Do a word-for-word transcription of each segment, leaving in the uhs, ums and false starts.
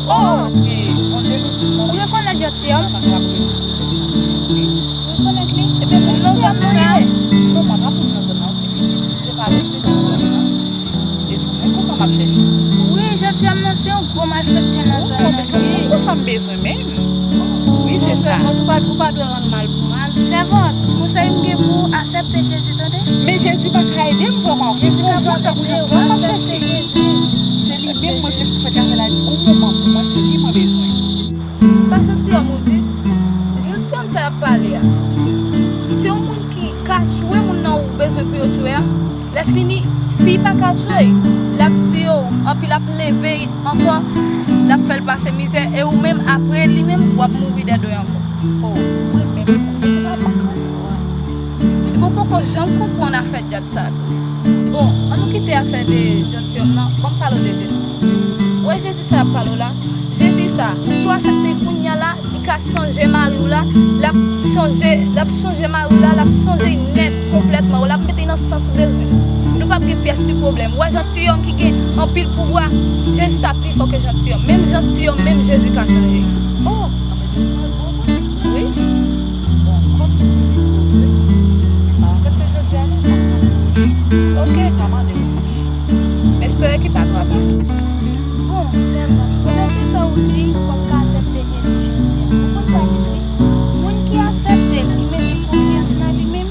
Oh! Paske Bondye nou di nou. Ou rekonèt jantiyòm? Ou rekonèt li? Epi moun nan zòn nan ye? Non, mwen pa moun nan zòn nan. Ti pitit, je pale de jantiyòm nan. E sou mwen konsa m ap chèche. Wi, jantiyòm nan se yon gwo malfektè nan zòn nan. Bon, men se mwen konsa m bezwen menm. Wi, se sa. Monchè, ou pa, ou pa dwe rann mal pou mal. Sèvant, konsèy m gen pou ou, aksepte Jezi, tande? Men Jezi pa ka ede m vrèman. Jezi kapab ede w, aksepte Jezi. Se li menm mwen vle pou fè travay la yon moman pou mwen, se li mwen bezwen. Pa jantiyòm ou di, jantiyòm sa y ap pale a. Se yon moun ki ka tchwe moun nan ou bezwen pou yo tchwe a. Lèfini, si l pa ka tchwe, l ap tiye w, anpi l ap leve ankò, l ap fè l pase mizè, e ou menm, apre li menm, w ap mouri dèdwen ankò. Oh, mwen menm, se pa mwen k ap tchwe. Epi w poko janm konprann afè dyab sa tou. Bon, ann nou kite afè de jantiyòm nan, ban m pale w de Jezi. Ou wè Jezi sa y ap pale w la? Jezi sa, si w aksepte l kounya la, li ka chanje mari w la, l ap chanje, l ap chanje mari w la, l ap chanje l nèt, konplètman, l ap mete l nan sans ou bezwen. Nou p ap gen pyès ti pwoblèm. Ou wè jantiyòm ki gen anpil pouvwa, Jezi sa pi fò ke jantiyòm. Menm jantiyòm, menm Jezi ka chanje. Oh, anben Jezi sa bon vre. Wi. Bon, kòm ou di li bon vre, men pa aksepte jodi a non, m ap pran ti kouch. Ok, sa mande yon kouch. M espere ki pa twò ta. Bon, sèvant, konnen se tan ou di w ap ka aksepte Jezi jodi a. Ou konn sa ki di? Moun ki aksepte l, ki mete konfyans nan li menm,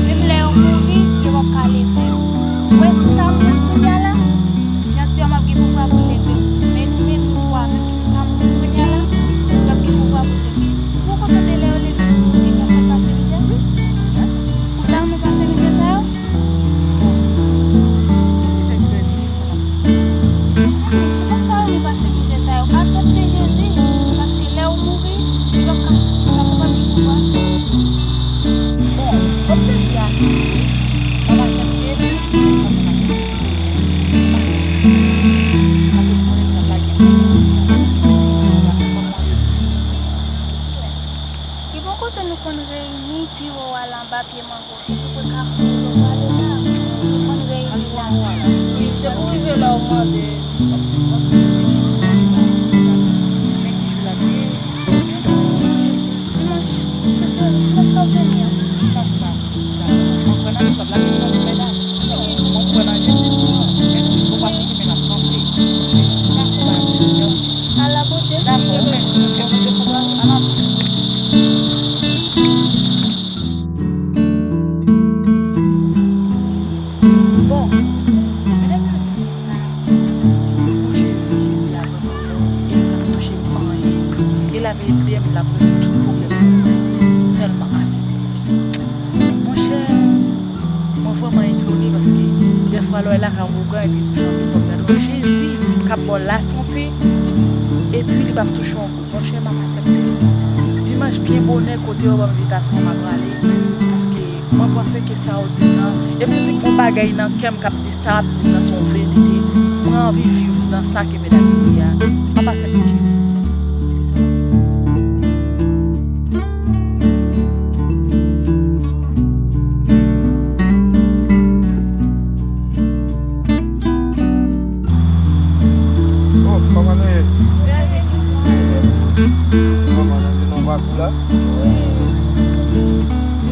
menm lè yo mouri, yo p ap ka leve yo. Ou wè, si w ta mouri kounya la, jantiyòm ap gen pouvwa pou l leve w. Men nou menm, nou twa menm ki nou ta mouri kounya la, nou p ap gen pouvwa pou n leve. Ou poko tande lè yo leve moun nan deja fè l pase mizè? Pou dan nou pase mizè sa yo? Bon, se mizè ki pèdi, fò n ap. Anben, si w pa ta renmen pase mizè sa yo, aksepte Jezi, paske lè w mouri, li p ap ka, sa p ap gen pouvwa sou ou. Bon, kòm se fi a ki mouri, m ap aksepte l, kòm m aksepte Jezi. M pa fè ti kouch. Paske m konnen li p ap lage m, paske fi a pa gen kòman yo di. Li gon kote nou konn reyini pi wo a la anba pye mango ki tou pre kafou nou prale la. Nou konn reyini la. Wi, se pou rive la ou mande. Men ki jou l ap ye? Jodi, dimanch, se Dye vle, dimanch k ap vini an. Mwen kwè nan mekòp la, mwen kwè nan travay la. Mwen kwè nan Jezi tou, menm si nou pa site men n ap panse. Dakò, mèsi. Ala Bondye. Dakò, ou menm, ke Bondye kontan, ala. Bon, men nèg la di m konsa, o Jezi, Jezi a vrèman bon, e li p ap touche m anyen, e l ap ede m, l ap rezoud tout pwoblèm mwen, sèlman aksepte. Monchè, mwen vrèman etone paske dèfwa lè w al lakay yon ougan epi touche yon pil pòm nan do, Jezi k ap ba w lasante epi li p ap touche w ankò. Monchè, m ap aksepte. Dimanch byen bonè, kote yo ban m envitasyon, m ap prale. Paske mwen panse ke sa yo di m nan, e m santi gon bagay nan kè m k ap di sa yo ap di m nan se yon verite. Mwen anvi viv nan sa ke medam yo di a. M ap aksepte Jezi. Se sa m ap aksepte. Oh, kòman nou ye? Kòman nou ye? Nou pa kou la? Wi.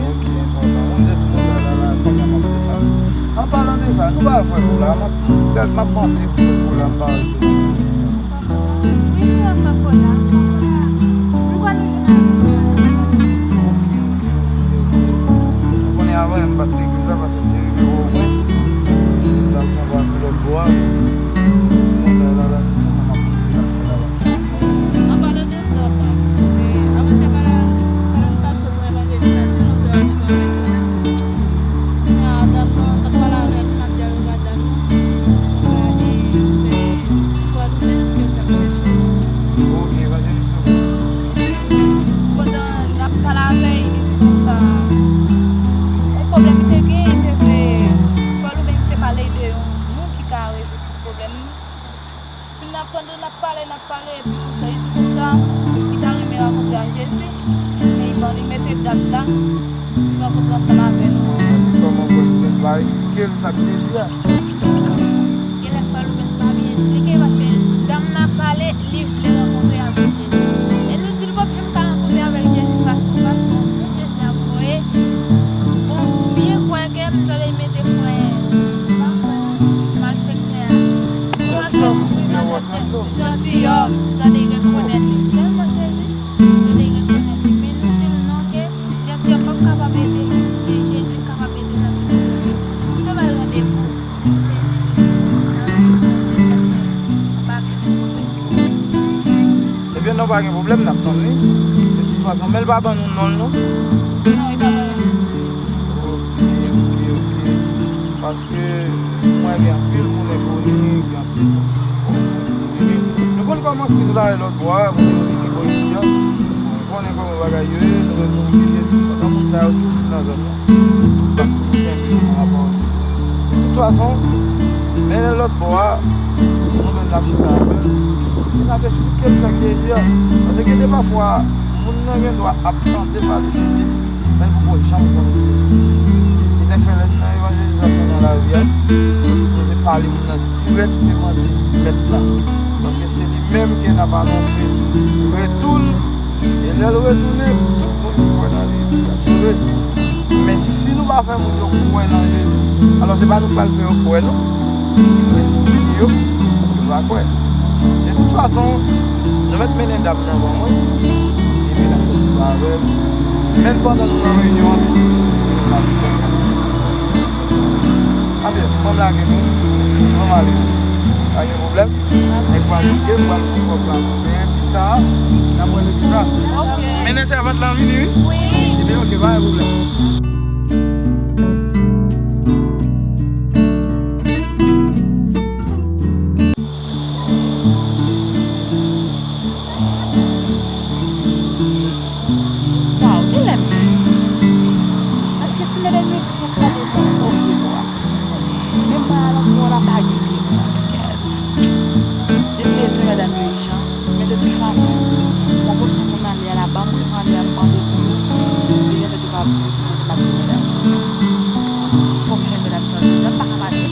Ok, enpòtan. Ou de sou montay la, la, kòman m ap desann? An palan de sa, nou pa fè kou la. M ap, m ap monte pou fè kou la, m pa wè si Wi, nou ap fè kola, fè kola. Nou kwè nou jwenn ajan kola. Ou konnen avan yè m pa t legliz la paske m te rive Pòtoprens. M t al pran pa kou lòt bò a. Sou montay la, la, se kòman m ap monte la, fè la, la. An palan de sa, paske avantyè pa la, pandan nou t ap sot nan evanjelisasyon, nou te rankontre avèk Yona. Kounye a, dam nan t ap pale avè nou, n ap dyaloge ak dam nan. Li di nou konsa, e, se Gwadloupeyèz ke l t ap chèche. Ok, evanjelis yo. Pandan n ap pale avè l, li di konsa, yon pwoblèm li te gen, li te vle, Gwadloupeyèz te pale de yon moun ki ka rezoud tout pwoblèm li. Epi n ap, pandan n ap pale, n ap pale, epi konsa, li di konsa, li ta renmen rankontre ak Jezi, men li ban, li mete dat la, pou li rankontre ansanm avè nou. Epi kòman Gwadloupeyèz pa eksplike l sa k te di a? Genlè Gwadloupeyèz pa byen eksplike, paske dam nan ap pale, li Tande rekonèt li, m tèlman sezi. Tande rekonèt li, men nou di l non ke Jantiyòm p ap kapab ede, se Jezi k kapab ede nan tout kote. Nou te ba l randevou, nou te di li, nan randevou, nou te fè anba pye. Ebyen, non, pa gen pwoblèm, n ap tann li. De tout fason, men l pa ban nou non l, non? Non, li pa ban nou. Ok, ok, ok. Paske mwen gen anpil moun enkoni, gen anpil moun ki sou fòm, ki vini. Nou konn kòman kriz la ye lòt bò a, moun yo vini bò isi a. Bon, nou konnen kòman bagay yo ye, nou menm nou oblije, pandan moun sa yo tout nan zòn nan. Tout bat pou nou kenbe pa rapò. De tout fason, men lè lòt bò a, nou menm n ap chita avè l, e n ap esplike l sa k Jezi a. Paske gen de pafwa, moun nan gen dwa ap tande pale de Jezi, men l poko janm konn ki Jezi. E sa k fè lè n nan evanjelizasyon nan lari a, nou sipoze pale moun nan dirèkteman de Mèt la. Paske se li menm ke n ap anonse retou l. E lè l retounen, tout moun ki kwè nan li, yo pral sove. Men si nou pa fè moun yo kwè nan Jezi, alò se pa nou k pral fè yo kwè, non. Si nou esplike yo, yo va kwè. De tout fason, nou mèt mennen dam nan ban mwen, epi n ap fè sou avè l. Menm pandan nou nan reyinyon an tou, nou va tou kontan. Anben, mwen m lage nou, mwen m ale. Pa gen pwoblèm. Nèg fatige, m pral sou fòm la, men pita, n ap wè l pita. Ok. Mennen sèvant lan vini, wi. Wi. Ebyen, ok, pa gen pwoblèm. Waw, genlè m vin di mesye. Paske ti medam yo di konsa de bon, bon pye bwa. Men mwen a lòt bò la pa gen pye bwa. Kèt. Li bezwen medam yo ijan. Men de tout fason, mwen gon sou moun ale a la bank, mwen pran li a m mande pou yo. Li genlè tou pa ap di ki kote m ap jwenn medam. Fò m jwenn medam sa, m pa ka pa di.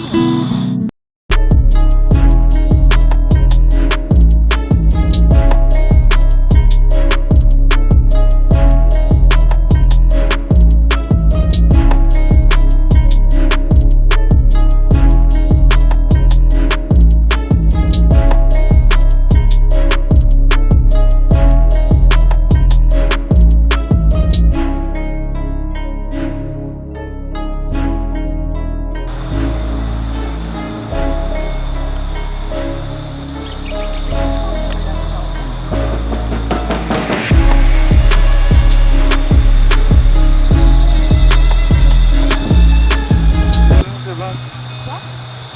Sèvant. Sa?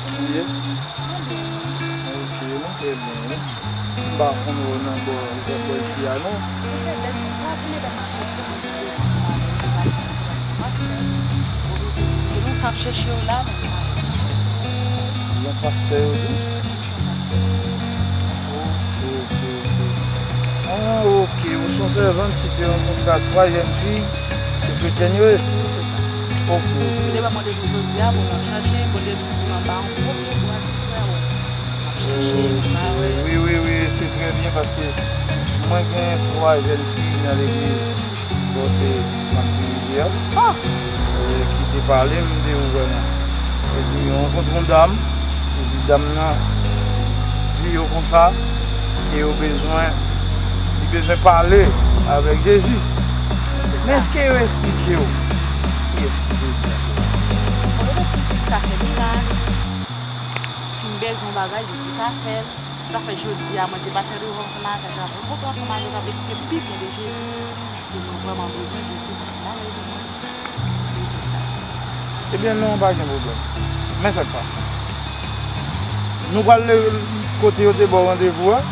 Kouman w ye? Mwen byen. Ok, mwen trè byen, wi. M pa konn wè w nan bò, bò isi a, non. Monchè, lè ti medam ap chèche w, mwen te ansanm avè w, te bay kòmantè. Pastè. Gen lontan ap chèche w la, mwen te pa wè w. Yon pastè yo di? Yon pastè, se sa. Ok, ok, ok. Ah, ok. Ou se yon sèvant ki te rankontre ak twa jèn fi, se kretyèn yo ye? Wi, se sa. Ok, ok. Yo te ban m randevou jodi a pou m al chache, Bondye di m an ba yon gwo pye bwa, frè, m ap chache, m pa wè. Wi, wi, wi, se trè byen paske mwen gen twa jèn fi nan legliz kote m ap dirije a, e, ki te pale m de ou vrèman. Yo di yo rankontre yon dam, epi dam nan di yo konsa ke yo bezwen, li bezwen pale avèk Jezi. Men èske yo esplike w kiyès ki Jezi a, sèvant? Bon, yo te di m Jezi ka fè mirak. Si m bezwen yon bagay, Jezi ka fè l. Sa fè jodi a, mwen te pase devan ansanm avèk l, ap rankontre ansanm avèk l, ap esplike m pi byen de Jezi. Paske mwen vrèman bezwen Jezi nan lavi mwen. E se sa. Ebyen, non, pa gen pwoblèm. Men sa k pase. Nou pral leve kote yo te ba w randevou a.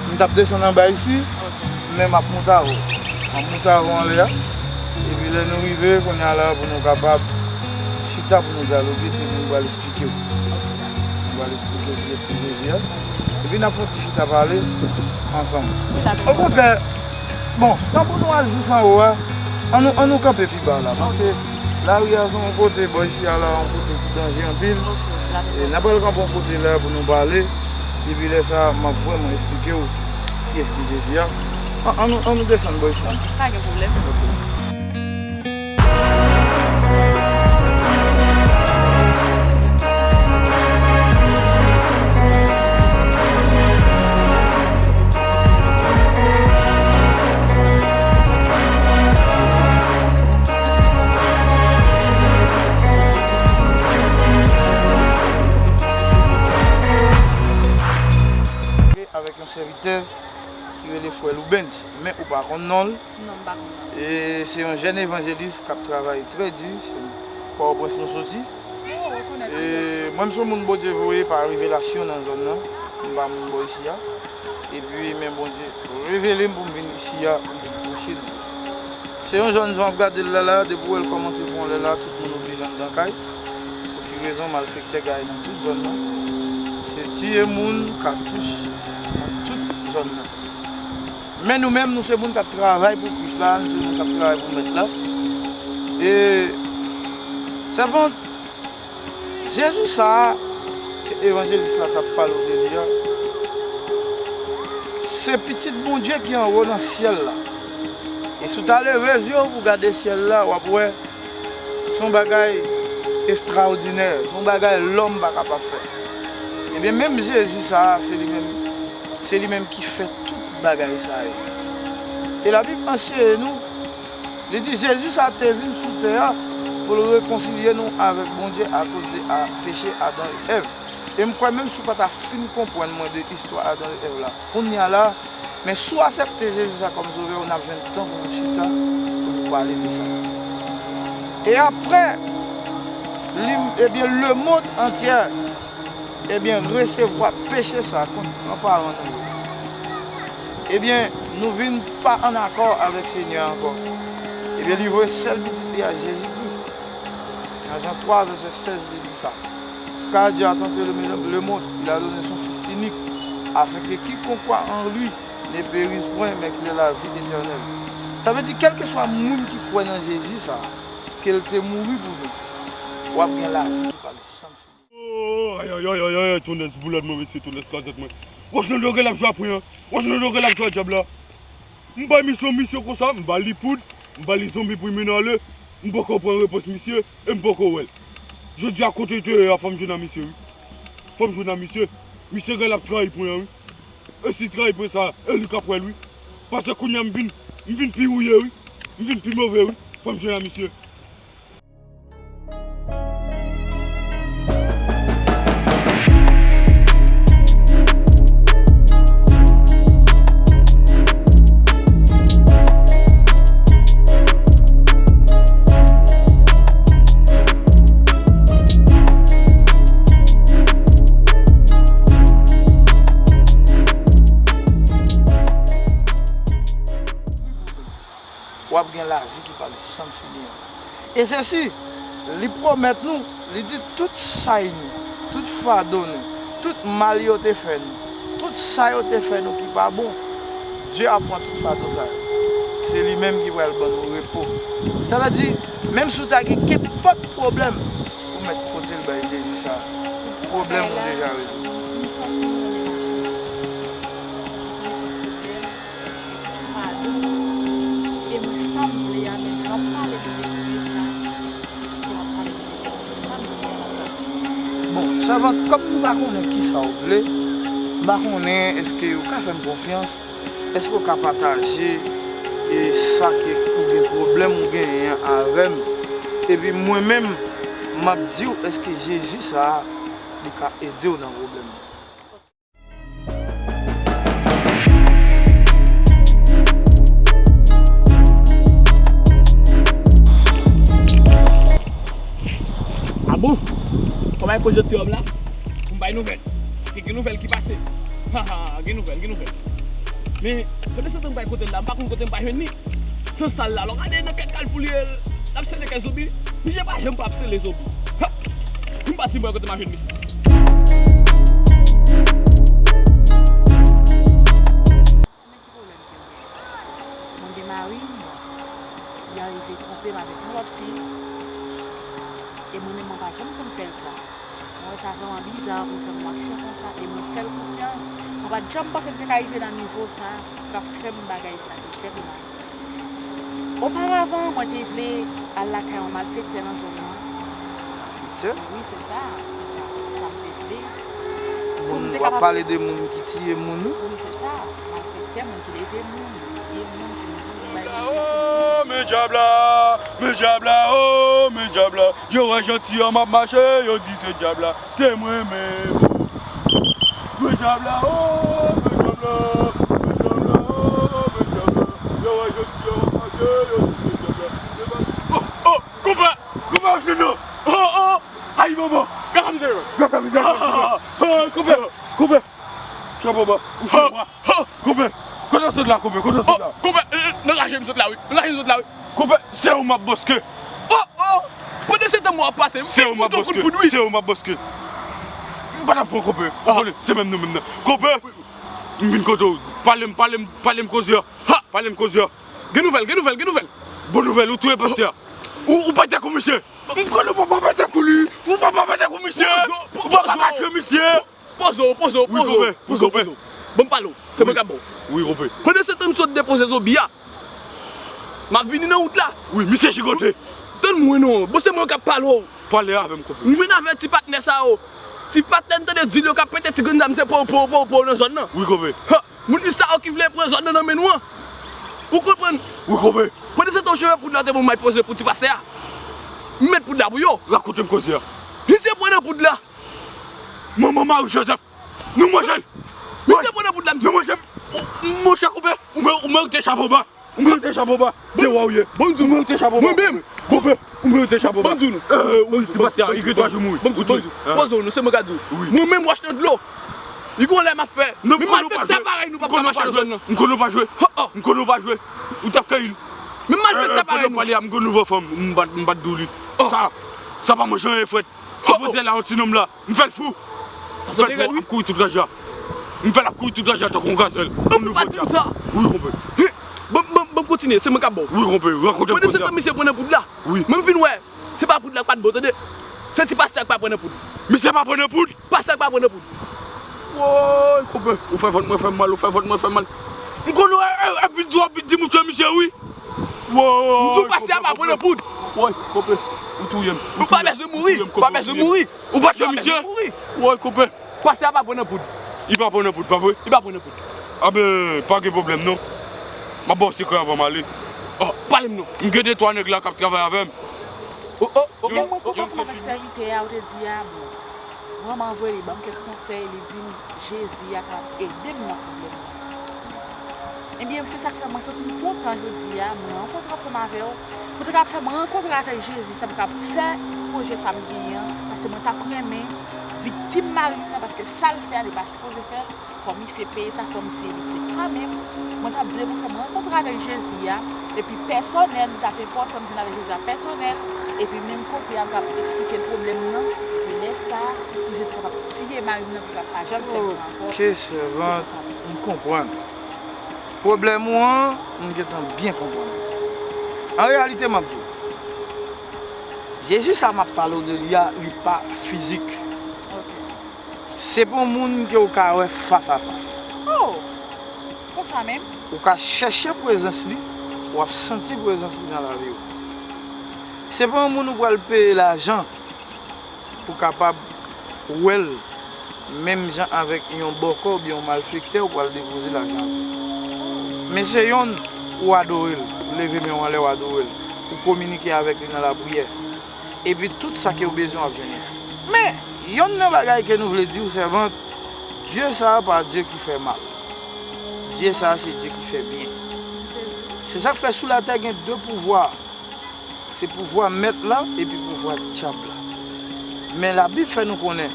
M t ap desann anba isi, men m ap moute avè w. M ap moute avè w anlè a. Epi lè nou rive, kounye a la, pou nou kapab chita, pou nou dyaloge, epi nou pral esplike w. Nou pral esplike w kiyès ki Jezi a. Epi n ap fè yon ti chita pale ansanm. Okontrè, bon, tanpri nou al jis anwo a, ann nou, ann nou kanpe pi ba la. Paske lari a se yon kote, bò isi a la, yon kote ki danje anpil. E n ap al kanpe yon kote la pou nou pale. Epi lè sa a, m ap vrèman esplike w kiyès ki Jezi a. An, ann nou, ann nou desann bò isi. Ok, pa gen pwoblèm. Ok. Avèk yon sèvitè ki rele frè Loubens, men ou pa konn non l. Non, m pa konn non l. E se yon jèn evanjelis k ap travay trè di, se Pòtoprens nou soti. Oh, rekonèt. E mwen, m se yon moun Bondye voye pa revelasyon nan zòn nan. M pa moun bò isi a. Epi, men Bondye revele m pou m vin isi a, pou m vin pwoche nou. Se yon zòn, jan w ap gade l la, la, depi w wè l kòmanse fè yon lè la, tout moun oblije anndan kay. Pou ki rezon malfektè gaye nan tout zòn nan? Se tiye moun, katouch, nan tout zòn nan. Men nou menm, nou se moun k ap travay pou Kris la, nou se moun k ap travay pou Mèt la. E sèvant, Jezi sa a ke evanjelis la t ap pale w de li a, se Pitit Bondye ki anwo nan syèl la. E si w ta leve zye w pou w gade syèl la, w ap wè se yon bagay estrawòdinè, se yon bagay lòm pa kapab fè. Ebyen, menm Jezi sa a, se li menm, se li menm ki fè tout bagay sa yo. E Labib anseye nou, li di Jezi sa a te vin sou tè a pou l rekonsilye nou avèk Bondye akoz de a, peche Adan e Èv. E m kwè menm si w pa ta fin konprann mwen de istwa Adan e Èv la kounye a la, men si w aksepte Jezi sa kòm sovè w, n ap jwenn tan pou nou chita, pou nou pale de sa. E apre, li, ebyen, lemonn antye, ebyen, resevwa peche sa kont granparan nou yo. Ebyen, nou vin pa ann akò avèk Senyè a ankò. Ebyen, li voye sèl Pitit li a, Jezikri. Nan Jan twa, vèsè sèz, li di sa. Car Dieu a tant aimé le, le monde, il a donné son Fils unique, afin que quiconque croit en lui ne périsse point, mais qu'il ait la vie éternelle. Sa vle di, kèlkeswa moun ki kwè nan Jezi sa, ke l te mouri pou nou, w ap gen lavi ki pa sanksyon. Oh, ay, ay, ay, ay, ay, ay, tonnè boulèt mwen, mesye, tonnè kazèt mwen. Wòch nan dògè l ap jwe apre an. Wòch nan dògè l ap jwe a dyab la. M bay misye yon misyon konsa, m ba li poud, m ba li zonbi pou l mennen ale. M poko pran repons misye, e m poko wè l. Jodi a kote l te ye a, fò m jwenn a misye, wi. Fò m jwenn a misye. Misye gen l ap trayi pwen an, wi. E si trayi pwen sa, e li k ap wè l, wi. Paske kounye a m vin, m vin pi wouye, wi. M vin pi move, wi. Fò m jwenn a misye. W ap gen lavi ki pa janm fini an. E se si, li pwomèt nou, li di tout chay nou, tout fado nou, tout mal yo te fè nou, tout sa yo te fè nou ki pa bon, Dye ap pran tout fado sa yo. Se li menm ki pral ban nou repo. Sa vle di, menm si w ta gen kenpòt pwoblèm, ou mèt pote l bay Jezi sa. Pwoblèm ou deja rezoud. M santi m renmen lavi. Fado. E mwen sa m vle a, men jan w pale de Bondye sa, ke w ap pale de Bondye, sa m vle a. Bon, sèvant, kòm nou pa konnen kisa w vle, m pa konnen èske w ka fè m konfyans, èske w ka pataje e sa ke ou gen pwoblèm ou genyen an avè m, epi mwen menm, m ap di w èske Jezi sa a, li ka ede w nan pwoblèm nan. A bon? Kòman e konjekti òm la? Pou m bay nouvèl. Paske gen nouvèl ki pase. Ha, ha, gen nouvèl, gen nouvèl. Men, pandan se tan m bay kote l la, m pa konn kote m pa jwenn li. San sal la, lè w gade nan kè kalfou li ye, l ap sele kè zonbi. Misye pa janm pa ap sele zonbi. Ha! M pati m wè kote m a jwenn misye. Men ki pwoblèm ke m gen? Mwen gen mari m, li arive twonpe m avèk yon lòt fi. E mwen menm, mwen pa janm konn fè l sa. Mwen wè sa vrèman biza pou l fè m yon aksyon konsa, e mwen fè l konfyans. Mwen pa t janm panse l te ka rive nan nivo sa, pou l ap fè m bagay sa, pou l fè m mal. Oparavan, mwen te vle al lakay yon malfektè nan zòn nan. Malfektè? Wi, se sa, se sa, se sa m te vle. Pou m te kapab. Moun, w ap pale de moun ki tiye moun, wi? Wi, se sa. Malfektè, moun ki leve moun, ki tiye moun, ki mouri, bay moun. Oh, men dyab la, men dyab la, oh, men dyab la. Yo wè jan ti òm ap mache, yo di se dyab la, se mwen menm. Men dyab la, oh, men dyab la. Konpè, ou fè mwa. Konpè, kote w sot la, konpè, kote w sot la? Konpè, nan raje m sot la, wi. Nan raje m sot la, wi. Konpè, se ou m ap bòske. Oh, oh! Pandan se tan mwa ap pase, m fin fout ou kout poud, wi. Se ou m ap bòske. M pa t ap pran konpè. Ou konnen, se menm nou menm nan. Konpè, m vin kote w. Pale m, pale m, pale m koze a. Ha! Pale m koze a. Gen nouvèl, gen nouvèl, gen nouvèl. Bon nouvèl, ou touye pastè a. Ou, ou pete kou misye. M konnen ou pa pete kou li. Ou pa pete kou misye. Ou pa pete kou misye. Poze w, poze w, poze w, poze w, poze w. Ban m pale w. Se mwen k ap ba w. Wi, konpè. Pandan se tan m sot depoze zonbi a, m ap vini nan wout la. Wi, misye chigote. Tann mwen non. Bon, se mwen k ap pale w. Pale avè m, konpè. M jwenn avè ti patnè sa yo. Ti patnè m tande di l yo k ap pete ti grenn zam se pou, pou, pou, pou nan zòn nan. Wi, konpè. Ha! Moun sa yo ki vle pran zòn nan nan men nou an. Ou konprann? Wi, konpè. Pandan se tan w cheve poud la, te bon, m al poze pou ti pastè a. M met poud la pou yo. Rakonte m koze a. Misye pran nan poud la. Manman Mari Jozèf, nou manje l. Misye pran nan poud la, m di. Nou manje l. Monchè, konpè, ou mè-, ou merite chapo ba. Ou merite chapo ba. Se wa w ye. Bon, di w. Ou merite chapo ba. Mwen menm. Konpè, ou merite chapo ba. Bon, di w. Euh, wi, ti pastè a, li gen twa jou mouri. Bon, di w, bon, di w. Poze w non, se mwen k ap di w. Wi. Mwen menm, w achte dlo. Li gon lè m ap fè. Men m al fè tè parèy nou p ap ka mache nan zòn nan. M konnen w pa jwe. M konnen w pa jwe. Ou t ap keyi l. Men m al fè tè parèy nou. Pandan w pale a, m gon nouvo fanm, m pa t, m pa t di w li. Sa, sa pa manje anyen frèt. Ap poze la yon ti nonm la. M fè l fou. M fè l fou, ap kouri tout raja. M fè l ap kouri tout raja tankou yon gazèl. Yon nouvo dyab. Wi, konpè. Bon, bon, bon, kontinye, se mwen k ap ba w. Wi, konpè, rakonte m koze a. Pandan se tan misye pran nan poud la. Wi. Mwen m vin wè, se pa poud la k pa t bon, tande. Se ti pastè a k pa pran nan poud. Misye pa pran nan poud? Pastè a k pa pran nan poud. Woy, konpè, ou fè vant mwen fè m mal, ou fè vant mwen fè m mal. M konn w ap vin di, w ap vin di m ou tchwe misye, wi. Woy, m di w pastè a pa pran nan poud. Woy, konpè, ou touye m. Ou pa bezwen mouri, ou pa bezwen mouri. Ou pa tchwe misye? Woy, konpè. Pastè a pa pran nan poud. Li pa pran nan poud, pa vre? Li pa pran nan poud. Anben, pa gen pwoblèm non. M ap ba w sekrè avan m ale. Oh, pale m non. M gen de twa nèg la k ap travay avè m. Oh, oh, oh. Ebyen, mwen kontan ansanm avèk sèvitè a, ou te di a, bon, vrèman vre, li ban m kèk konsèy, li di m Jezi a ka ede m nan pwoblèm mwen. Ebyen, se sa k fè mwen santi m kontan jodi a, mwen rankontre ansanm avè w, pou te ka fè mwen rankontre avèk Jezi, sa pou ka fè pwojè sa m genyen an, paske mwen t ap renmen viktim mari m nan, paske sa l fè a, li pa sipoze fè l, fò misye peye sa, fò m tiye misye kanmenm. Mwen t ap vle pou fè mwen rankontre avèk Jezi a, epi pèsonèl, li t ap enpòtan m jwenn avèk Jezi a pèsonèl, epi menm kote a, m t ap eksplike l pwoblèm nan, epi lè sa a, pou Jezi kapab tiye mari m nan, pou l pa janm fè m sa ankò. Ok, sèvant, m konprann. Pwoblèm ou an, m gentan byen konprann. An reyalite, m ap di w, Jezi sa m ap pale w de li a, li pa fizik. Ok. Se pa yon moun ke w ka wè fas a fas. Oh! Konsa menm? Ou ka chèche prezans li, w ap santi prezans li nan lavi w. Se pa yon moun ou pral peye lajan pou kapab wè l menm jan avèk yon bòkò oubyen yon malfektè ou pral depoze lajan atè. Men se yonn, ou adore l, ou leve men w anlè, ou adore l, ou kominike avèk li nan lapriyè. Epi tout sa ke w bezwen w ap jwenn li. Men, yonn nan bagay ke nou vle di w, sèvant, Dye sa a pa Dye ki fè mal. Dye sa a se Dye ki fè byen. M sezi. Se sa k fè sou latè gen de pouvwa. Se pouvwa mèt la epi pouvwa dyab la. Men Labib fè nou konnen,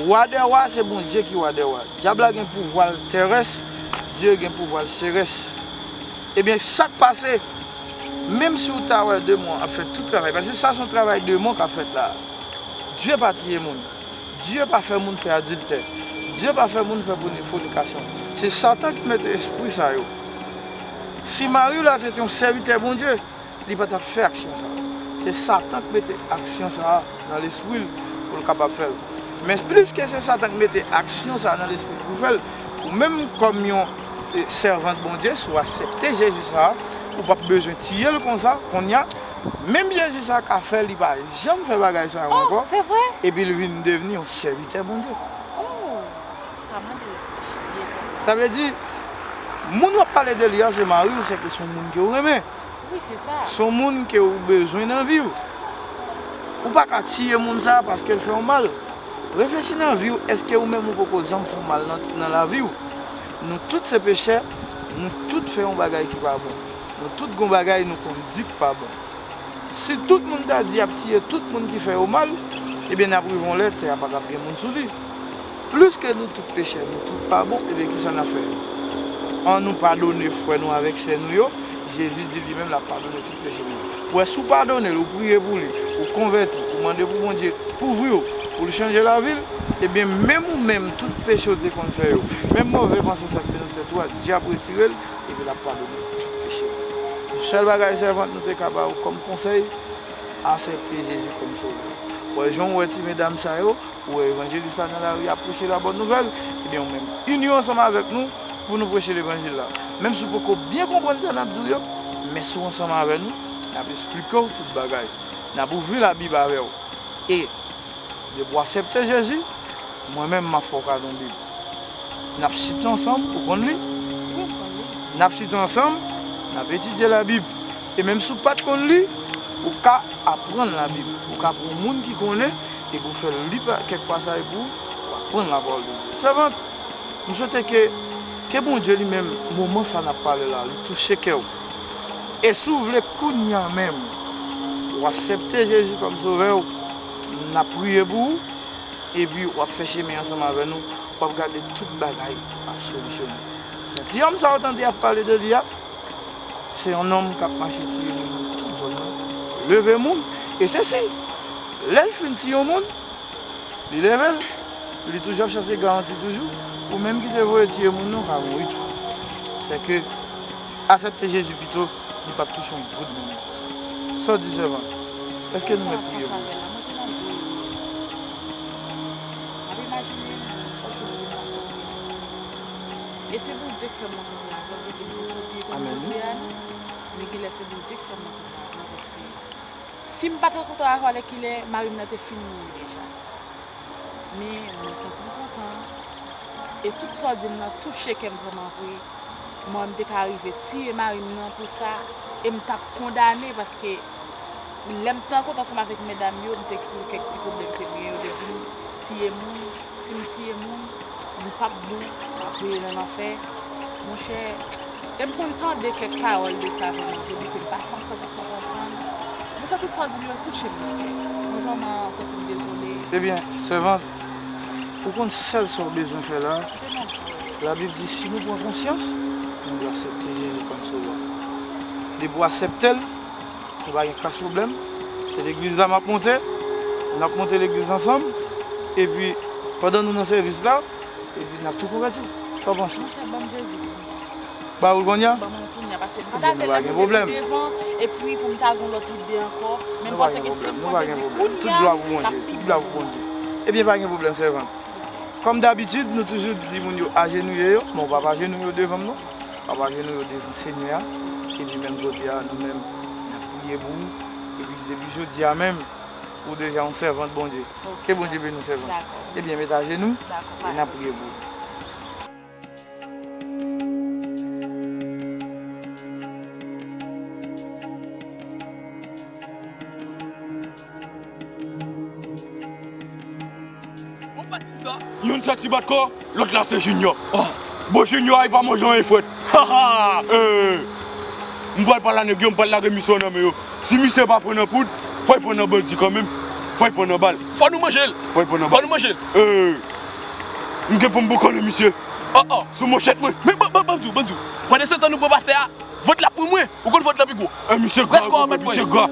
wa dè wa se Bondye ki wa dè wa. Dyab la gen pouvwa l terès, Dye gen pouvwa l serès. Ebyen, sa k pase, menm si w ta wè demon ap fè tout travay, paske sa se yon travay demon k ap fèt la. Dye pa tiye moun. Dye pa fè moun fè adiltè. Dye pa fè moun fè foni-, fònikasyon. Se Satan ki mete espri sa yo. Si mari w la te te yon sèvitè Bondye, li pa t ap fè aksyon sa a. Se Satan k mete aksyon sa a nan lespri l pou l kapab fè l. Men pliske se Satan k mete aksyon sa a nan lespri l pou l fè l, ou menm kòm yon, e, sèvant Bondye, si w aksepte Jezi sa a, ou p ap bezwen tiye l konsa, kounye a, menm Jezi sa a ka fè, li pa janm fè bagay sa yo ankò, se vre? Epi l vin devni yon sèvitè Bondye. Oh, sa mande reflechi byen konsa. Sa vle di, moun w ap pale de li a, se mari w, se ke se yon moun ke w renmen. Wi, se sa. Se yon moun ke ou bezwen nan vi w. Ou pa ka tiye moun sa a paske l fè w mal. Reflechi nan vi w, èske ou menm ou poko janm fè w mal nan, nan lavi w? Nou tout se pechè, nou tout fè yon bagay ki pa bon. Nou tout gon bagay nou konn di ki pa bon. Si tout moun ta di y ap tiye tout moun ki fè yo mal, ebyen n ap rive yon lè tè a pa t ap gen moun sou li. Pliske nou tout pechè, nou tout pa bon, ebyen, kisa n ap fè? Annou padone frè nou avèk sè nou yo. Jezi di li menm l ap padone tout peche nou. Ou wè, si w padone l, ou priye pou li, ou konvèti, ou mande pou Bondye kouvri w, pou l chanje lavi l, ebyen, menm ou menm, tout peche w te konn fè yo, menm move panse sa k te nan tèt ou a, dyab retire l, epi l ap padone tout peche w. Yon sèl bagay, sèvant, nou te ka ba w kòm konsèy, aksepte Jezi kòm Sovè. Ou wè, jan w wè ti medam sa yo, ou wè evanjelis la nan lari ap preche la bòn nouvèl, ebyen, ou menm, ini w ansanm avèk nou pou nou preche levanjil la. Menm si w poko byen konprann sa n ap di w yo, men si w ansanm avè nou, n ap esplike w tout bagay. N ap ouvri Labib avè w. E, depi w aksepte Jezi, mwen menm, m ap fè w kado yon Bib. N ap chita ansanm, ou konn li? Wi, m konn li. N ap chita ansanm, n ap etidye Labib. E menm si w pa t konn li, ou ka aprann Labib. Ou ka pran yon moun ki konnen, epi w fè l li pa, kèk pasaj pou w, w aprann lapawòl de Dye. Sèvant, m swete ke, ke Bondye li menm, moman sa n ap pale la, li touche kè w. E si w vle kounye a menm, w aksepte Jezi kòm Sovè w, n ap priye pou ou, epi w ap fè chemen ansanm avè nou, w ap gade tout bagay ap solisyone. Men ti òm sa w tande y ap pale de li a, se yon nonm k ap mache tiye moun nan tout zòn nan, leve moun, e se si, lè l fin tiye yon moun, li leve l, li toujou ap chache garanti toujou, ou menm ki te voye tiye moun nan, w ka mouri tou. Sèke, aksepte Jezi pito, li p ap touche yon goud nan men w konsa. Sa w di, sèvant? Èske nou mèt priye pou ou? Mwen te nan priye. M ap imajine m, m chèche m di m pa sòt gen Bondye. E se Bondye k fè m rankontre avè w, li di m pou tou pye kòm Bondye a nou. Men genlè se Bondye k fè m rankontre avè w, paske si m pa t rankontre avè w alèkile, mari m nan te fin mouri deja. Men mwen santi m kontan. E tout sa w di m nan touche kè m vrèman vre. Mwen, m te ka rive tiye mari m nan pou sa. E m t ap kondane paske lè m te rankontre ansanm avèk medam yo, m te eksplike kèk ti pwoblèm ke m gen. Yo te di m, tiye moun, si m tiye moun, li p ap bon, m ap rele nan lanfè. Monchè, e m konn tande kèk pawòl de sa vrèman vre, byen ke m pa fè san pou san konprann. Men sa tout sa w di m yo touche m nan kè. Mwen vrèman santi m dezole. Ebyen, sèvant, ou konn sèl sa w bezwen fè la? Labib di si nou pran konsyans, nou dwe aksepte Jezi kòm Sovè. Depi w aksepte l, nou pa gen kras pwoblèm. Se legliz la m ap monte, n ap monte legliz ansanm. Epi, pandan nou nan sèvis la, epi n ap tou konvèti. Sa w panse? Monchè, ban m Jezi. Ba ou l kounye a? Ban mwen l kounye a, paske m pa ta vle lè m rive pi devan, epi pou m ta gen lòt ide ankò. Men m panse ke si m pran Jezi kounye a, l ap pi bon. Tout glwa pou Bondye, tout glwa pou Bondye. Ebyen, pa gen pwoblèm, sèvant. Kòm dabitid, nou toujou di moun yo ajenouye yo, men w p ap ajenouye yo devan m non. W ap ajenouye yo devan Senyè a. Epi menm kote a, nou menm, n ap priye pou ou. Epi depi jodi a menm, ou deja yon sèvant Bondye. Ke Bondye beni w, sèvant. Ebyen, met ajenou, e n ap priye pou ou. Youn se Ti Bat Kò, lòt la se Junior. Bon, Junior a, li pa manje anyen frèt. Eh, m pral pale a nèg yo, m pral lage misyon nan men yo. Si misye pa pran nan poud, fò l pran nan bandi kanmenm. Fò l pran nan bal. Fò nou manje l. Fò l pran nan bal. Fò nou manje l. Eh, m gen pou m boukannen misye. Oh, oh. Sou manchèt mwen. Men ban, ban, ban m di w, ban m di w. Pandan se tan nou pran pastè a, vant la pou mwen. Ou konn vant la pi gwo. Eh, misye gra, misye gra.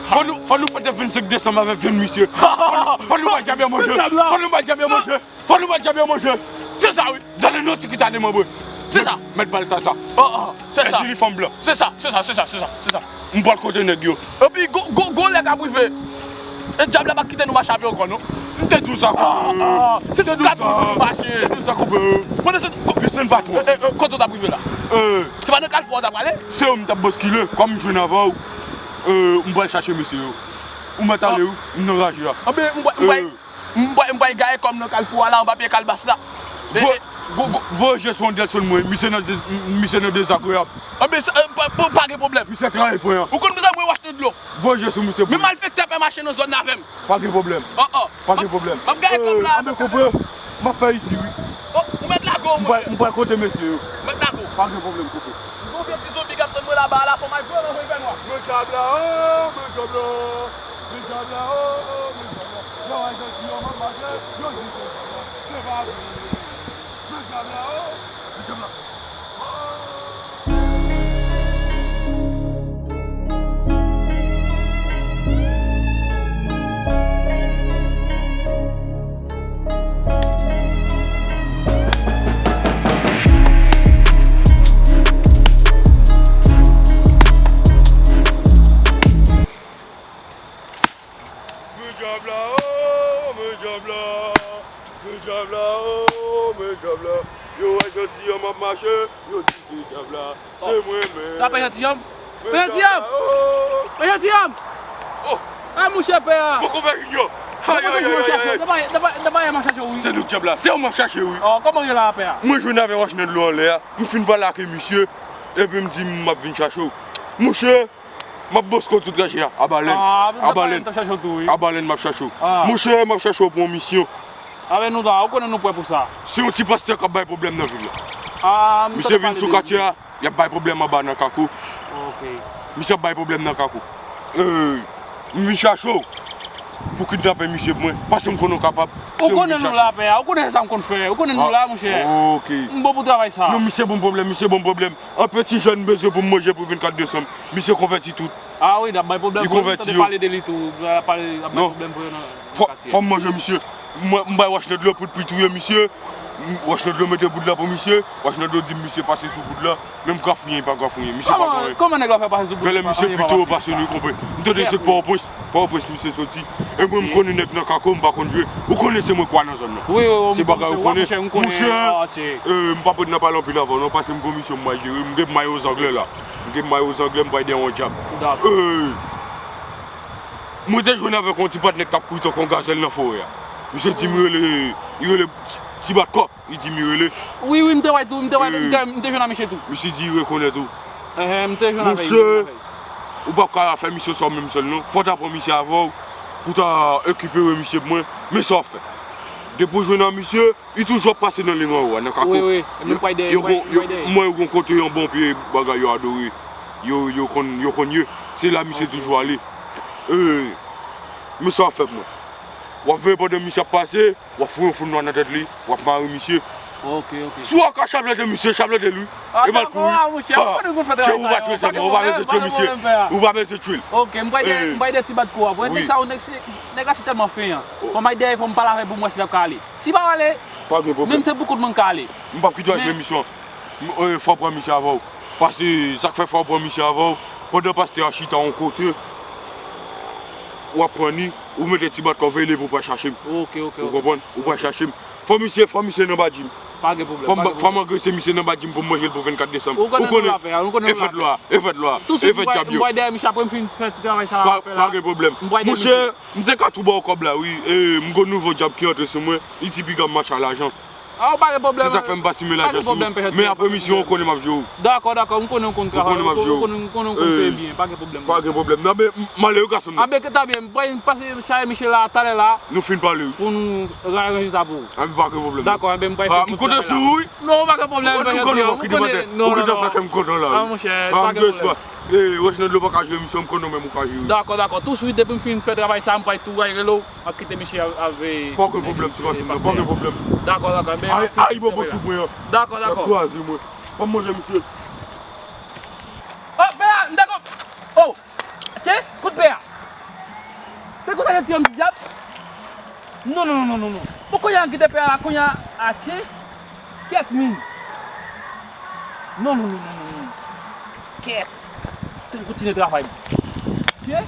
Fò nou, fò nou fete vennsenk desanm avèk vyann misye. Fò nou, fò nou bay djab yo manje. Fò nou bay djab yo manje. Fò nou bay djab yo manje. Se sa wi. Dale non ti kita de manbre. Se sa. Mèt bal ta sa. Oh, oh. Se sa. Èski li fanm blan? Se sa, se sa, se sa, se sa, se sa. M pral kote nèg yo. Epi gon, gon, gon lè k ap rive. E djab la pa kite nou mache avè yo ankò non. M te di w sa koupe. Se sou kat moun nou mache. M te di w sa koupe. Pandan se, misye n pa twò. Eh, eh, eh, kote w t ap rive la? Eh. Se pa nan Kalfou a w t ap prale? Se yo m t ap baskile. Kòm m jwenn avè w, eh, m pral chache mesye yo. Ou mèt ale wi, m nan raje a. Anben, m pral, m pral, m pral, m pral gaye kò m nan Kalfou a la, anba pye kalbas la. Voye je sou Anderson mwen, misye nan, misye nan dezagreyab. Anben, pa, pa, pa gen pwoblèm. Misye trayi pwen an. Ou konn mizè mwen w achte dlo. Voye je sou misye. Men malfektè pè mache nan zòn nan avè m. Pa gen pwoblèm. Oh, oh. Pa gen pwoblèm. M ap gaye kò m la. Anben, konpè, m ap fè isi wi. Oh, ou mèt lage w, monchè. M pral kote mesye yo. Mèt lage w. Pa gen pwoblèm, konpè. M gon vye ti zonbi k ap tann mwen laba a la, fò m al pran nan fènwa. Men djab la, oh, men djab la. Men djab la, oh, oh, men djab la. Yo, Ayiti, yo, m ap mache, yo, yo, yo. Fè pa vre. Men djab la, o! Men djab la. Men djab la, o, men djab la, men djab la, o, men djab la. Yo wè jantiyanm ap mache, yo di se djab la. Se mwen menm. Sa pa jantiyanm? Men djab la, o. Men jantiyanm! O! A, mouche pè a! Poko pè Junior! Ayayayay! Nan pa, nan pa, nan pa yè m ap chache w, wi. Se nou djab la, se ou m ap chache, wi. O, kòman w ye la, pè a? Mwen jwenn avè w nan dlo anlè a, m fin pale ak misye, epi m di m ap vin chache w. Mouche, m ap boske w tout ranje a, a balèn. A, a balèn. Aba lèn m ap chache w tou, wi. A balèn m ap chache w. A. Monchè, m ap chache w pou yon misyon. Avè nou la, ou konnen nou prè pou sa. Se yon ti pastè k ap bay pwoblèm nan vil la. A, m tande pale de li. Misye vin sou katye a, y ap bay pwoblèm anba nan Kako. Ok. Misye ap bay pwoblèm nan Kako. E, m vin chache w pou kidnape misye pou mwen, paske m konnen w kapab. Ou konnen nou la, pè a, ou konnen sa m konn fè, ou konnen nou la, monchè. Ok. M bon pou travay sa. Non, misye bon pwoblèm, misye bon pwoblèm. Anpe ti jèn bezwen pou manje pou vennkat desanm. Misye konvèti tout. A wi, l ap bay pwoblèm pou yo, m tande pale de li tou. L ap bay pwoblèm pou yo nan katye. Fò m manje misye. Mwen, m bay wach nan dlo poud pou l touye misye. M, wach nan dlo mete poud la pou misye. Wach nan dlo di m misye pase sou poud la. Menm grafouyen, li pa grafouyen. Misye pa gen anyen. Kòman nèg la fè pase sou poud la? Genlè misye pito pase nou, konprann. M tande se Pòtoprens. Pòtoprens misye soti. E mwen, m konnen nèg nan Kako, m pa konn jwe. Ou konnen se mwen kwa nan zòn nan. Wi, wi, wi, m konnen, monchè, m konnen. Monchè, e, m p ap ret nan pale anpil avè w non, paske m gon misyon m pral jere. M gen mayo zanglè la. M gen mayo zanglè, m pral dèyè yon djab. Dakò. E, mwen te jwenn avèk yon ti patnè k t ap kouri tankou yon gazèl nan forè a. Misye di m rele, li rele Ti, Ti Bat Kò. Li di m li rele. Wi, wi, m te wè tou, m te wè, m te, m te jwenn ak misye tou. Misye di li rekonèt ou. Enhen, m te jwenn avè l, m te jwenn avè l. Monchè, ou p ap ka fè misyon sa w menm sèl non. Fò w ta pran misye avè w pou w ta rekipere misye pou mwen. Men sa w ap fè. Depi w jwenn ak misye, li toujou ap pase nan liy anwo a, nan Kako. Wi, wi. Yo, yo, yo, mwen, yo gon kote yon bon pye bagay yo adore. Yo, yo konn, yo konn ye. Se la misye toujou ale. E, men sa w ap fè pou mwen. W ap veye pandan misye ap pase, w ap foure yon foul nwa nan tèt li, w ap mare misye. Ok, ok. Si w ka chaplante misye, chaplante l wi. E pa l kouri. A, monchè, ou konnen nou konn fè travay sa yo. Ou pa bezwen tchwe misye. Ou pa bezwen tchwe l. Ok, m pral dèyè, m pral dèyè Ti Bat Kò a. Bon, nèg sa yo, nèg la se tèlman fenyan. Fò m al dèyè, fò m pale avè l pou m wè si l ap ka ale. Si pa ale, menm se pou kont mwen l ka ale. M p ap kite w al jwe misyon. Fò w pran misye avè w. Paske sa k fè fò w pran misye avè w, pandan pastè a chita yon kote, w ap pran li, ou mete Ti Bat Kò veye l epi w pral chache m. Ok, ok, ok. Ou konprann? Ou pral chache m. Fò misye, fò misye nan badji m. Pa gen pwoblèm, pa gen pwoblèm. Fò m angrese misye nan badji m pou m manje l pou vennkat desanm. Ou konnen nou la pè a, ou konnen nou la pè a. E fèt lwa, e fèt lwa. Touswit, m pral dèyè misye apre m fin fè ti travay sa a fè la. Pa gen pwoblèm. Monchè, m te ka tou ba w kòb la wi. E, m gon nouvo djab ki antre sou mwen. Li di piga m mache a lajan. A, ou pa gen pwoblèm. Se sa k fè m pa simen lajan sou ou. Men apre misyon, ou konnen m ap jere w. Dakò, dakò, m konnen ou konn travay, ou konnen, ou konnen ou konn peye byen, pa gen pwoblèm. Pa gen pwoblèm. Nan, men, m ale wi gason m nan. Anben, ta byen, m pase chache misye la, talè la. Nou fin pale wi. Pou nou ranje sa pou ou. Anben, pa gen pwoblèm. Dakò, anben, m pral fè tout travay la. M konte sou ou wi. Non, pa gen pwoblèm, frè Jean-Pierre, m konnen. Non, non, non. Ou kite fè m kontan la wi. A, monchè, pa gen pwoblèm. E, Rochnan dlo pa ka jere misyon, m konnen menm ou ka jere. Dakò, dakò. Touswit, depi m fin fè travay sa, m pral tou rele w. M ap kite misye avè pastè a. Pa gen pwoblèm, ti matin, pa gen pwoblèm. Dakò, dakò. Ayibobo sou mwen an. Dakò, dakò. L ap kraze mwen. Ban m manje misye. O, pè a, m dakò. O, atye, kout pè a. Se konsa yo di yon ti djab. Non, non, non, non, non, non. Bon, kounye a m kite pè a la, kounye a, atye. Kèt, men. Non, non, non, non, non, non. Kèt. Fè m kontinye travay m. Tye.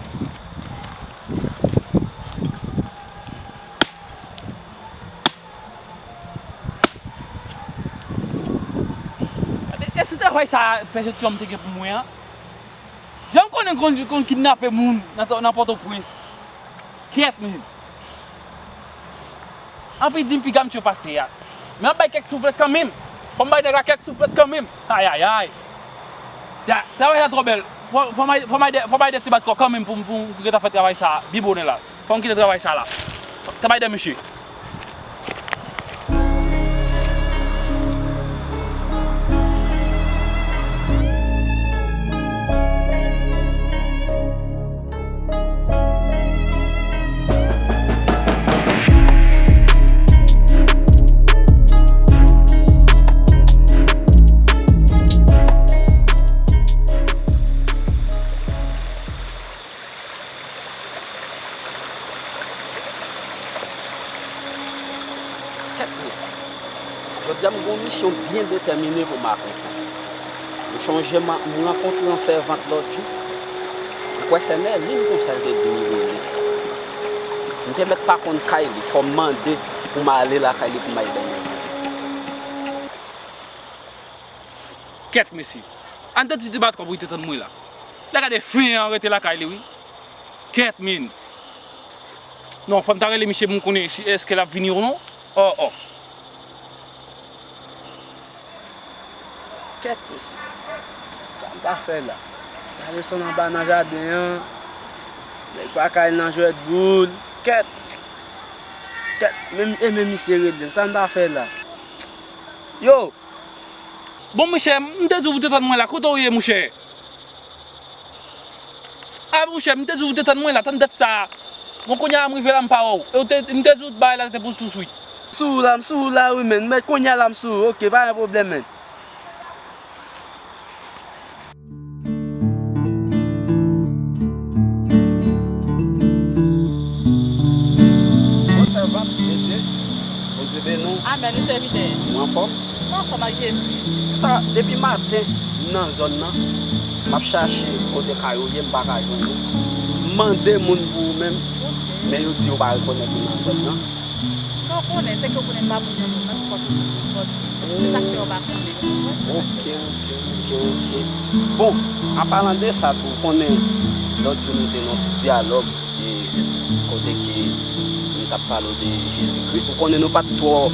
Gade, e si travay sa a, pè Jean-Pierre te gen pou mwen an? Jan m konnen konn, konn kidnape moun nan, nan Pòtoprens. Kèt, men. Anpi di m piga m tchwe pastè a. Men m ap bay kèk souflèt kanmenm. Fò m bay nèg la kèk souflèt kanmenm. Ayayay. Travay la twò bèl. Fò, fò m bay, fò m bay de, fò m bay de ti bat kò kanmenm pou, pou, pou gentan fè travay sa a byen bonè la. Fò m kite travay sa a la. Travay de mesye. Yon byen detèmine pou m akonprann. M chonje m, m rankontre yon sèvant lòt jou. M kwè sè Nèlin konsa l te di m li rele. M te mèt pa konn kay li, fò m mande pou m ale lakay li pou m al bay mwen. Kèt, mesye. Ann te di ti bat kòb ou te tann mwen la. Lè gade fen an rete lakay li, wi. Kèt, min. Non, fò m ta rele misye pou m konnen si èske l ap vini ou non. Oh, oh. Kèt, mesye. Sa m ta fè la? M ta desann anba nan jaden an. Nèg pa ka al nan jwèt boul. Kèt. Kèt. Menm, e menm misye rele m. Sa m ta fè la? Yo! Bon, monchè, m te di w pou te tann mwen la. Kote w ye, monchè? A, monchè, m te di w te tann mwen la, tann dat sa a. Bon, kounye a m rive la, m pa wè w. E w te, m te di w bagay la te pou touswit. M sou wout la, m sou wout la, wi, men. Men kounye a la, m sou wout. Oke, pa gen pwoblèm, men. Bon sèvant de Dye, Bondye beni w. Amèn, wi, sèvitè. Ou anfòm? Mwen anfòm ak Jezi. Sa, depi maten, m nan zòn nan, m ap chache kote kay ou ye, m pa ka jwenn ou. M mande moun pou ou menm, men yo di yo pa rekonèt ou nan zòn nan. Non, ou konnen, se ke ou konnen m pa moun nan zòn nan, se Pòtoprens pou m sòti. Se sa k fè yo pa konnen, ou konprann? Se sa k fè sa. Oke, oke, oke, oke. Bon, an palan de sa tou, ou konnen lòt jou nou te nan yon ti dyalòg, e kote ke m t ap pale w de Jezi Kris. Ou konnen nou pa t twò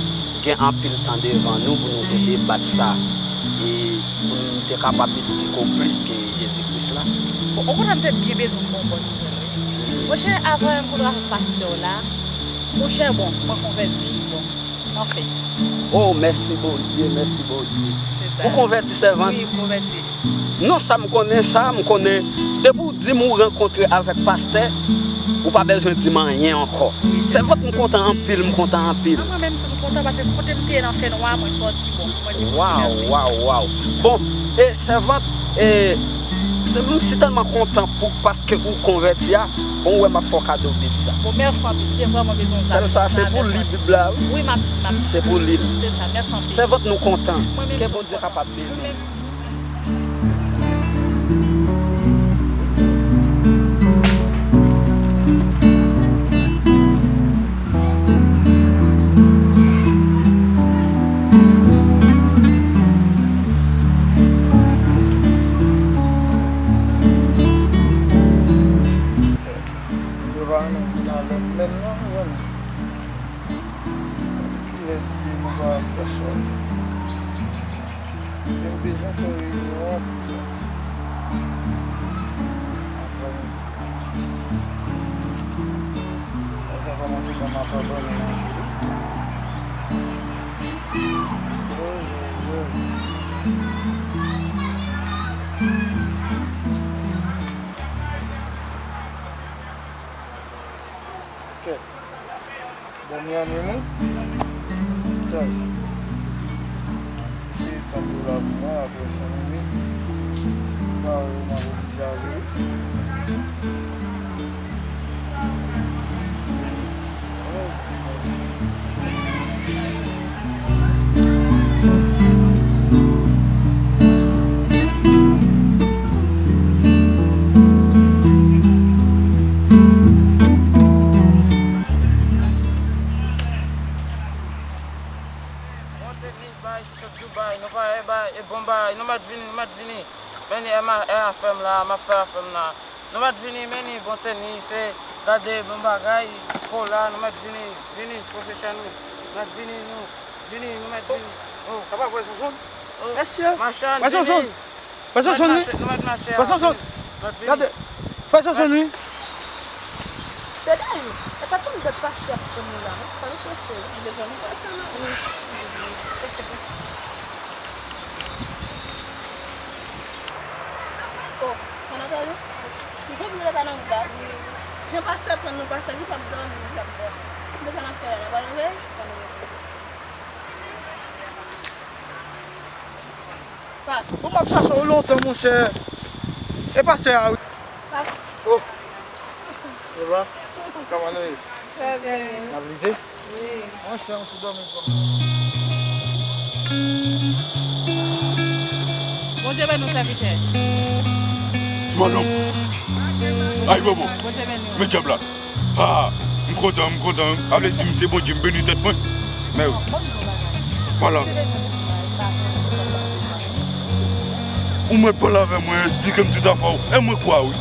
gen anpil tan devan nou pou nou te debat sa, e pou nou te kapab esplike w plis ke Jezi Kris la. Bon, okontrè, m te byen bezwen w konprann, wi. Monchè, avan menm kontre avèk pastè w la, monchè, bon, mwen konvèti, bon, anfen. Oh, mèsi Bondye, mèsi Bondye. Se sa. Ou konvèti, sèvant? Wi, m konvèti. Non, sa m konnen, sa m konnen. Depi w di m ou rankontre avèk pastè, ou pa bezwen di m anyen ankò. Wi, se sa. Sèvant, m kontan anpil, m kontan anpil. A, mwen menm tou, m kontan paske kote m te ye nan fènwa, mwen sòti, bon, mwen di Bondye mèsi. Waw, waw, waw. Bon, e sèvant, e, se, m sitèlman kontan pou, paske ou konvèti a, bon, ou wè m ap fè w kado Bib sa. Bon, mèsi anpil, m te vrèman bezwen sa. Sèl sa, se pou li Bib la, wi. Wi, m ap, m ap. Se pou li l. Se sa, mèsi anpil. Sèvant, nou kontan. Mwen menm tou, m kontan. Ke Bondye kapab beni w. Mwen menm. Yo pa renmen vin avè m menm non, mezanmi. Depi kilè li ye nou pa wè pèsòn. Yo bezwen fè reyinyon an pou sòti. Aprè midi. Lè sa kòmanse ban m ap abòne nan jwe wi. Woy, woy, woy. Kèt. Bon, mi annuimen. Chaj. Se tann yo la pou mwen, apre san minit. Si m pa wè yo, m ap oblije ale wi. Monte li bay, ti sot Dubai, nou pa e bay, e bon bay, nou mèt vini, nou mèt vini. Men ni e ma, e afè m la, m ap fè afè m la. Nou mèt vini, men ni bon tenis, e gade bon bagay, kola, nou mèt vini, vini, pwofesè nou. Mèt vini, nou, vini, nou mèt vini. Oh. Sa pa vre, Sonson? Oh. Mesye, machann, vini. Frè Sonson, wi. Frè Sonson, wi. Gade. Frè Sonson, wi. Se dayou. E pa tann dat pastè ap tann nou la, non. Fò nou prese, wi. Nou bezwen nou prese, non. Wi. Prese, prese. Oh, sa n ap pale? Nou fè nou rete nan wout la. Jan pastè tann nou, pastè ki p ap dòmi, nou p ap dòmi. Men sa n ap fè la, n ap ale veye? Fò nou rete. Pas. Bon, m ap chache w lontan, monchè. E pastè a, wi. Pas. Oh. Eva, kòman nou ye? Trè byen. N ap lite? Wi. Monchè, yon ti dòmi pou mwen. Bondye beni w, sèvitè. Ti madanm. Ay, bobo. Bondye beni w. Men dyab la. Ah, m kontan, m kontan. A vle di m se Bondye, m beni tèt mwen. Men wi. Bon, bon, bon bagay. Pale avè m. Ou mèt pale avè mwen, eksplike m tout afè w. E mwen kwè w wi.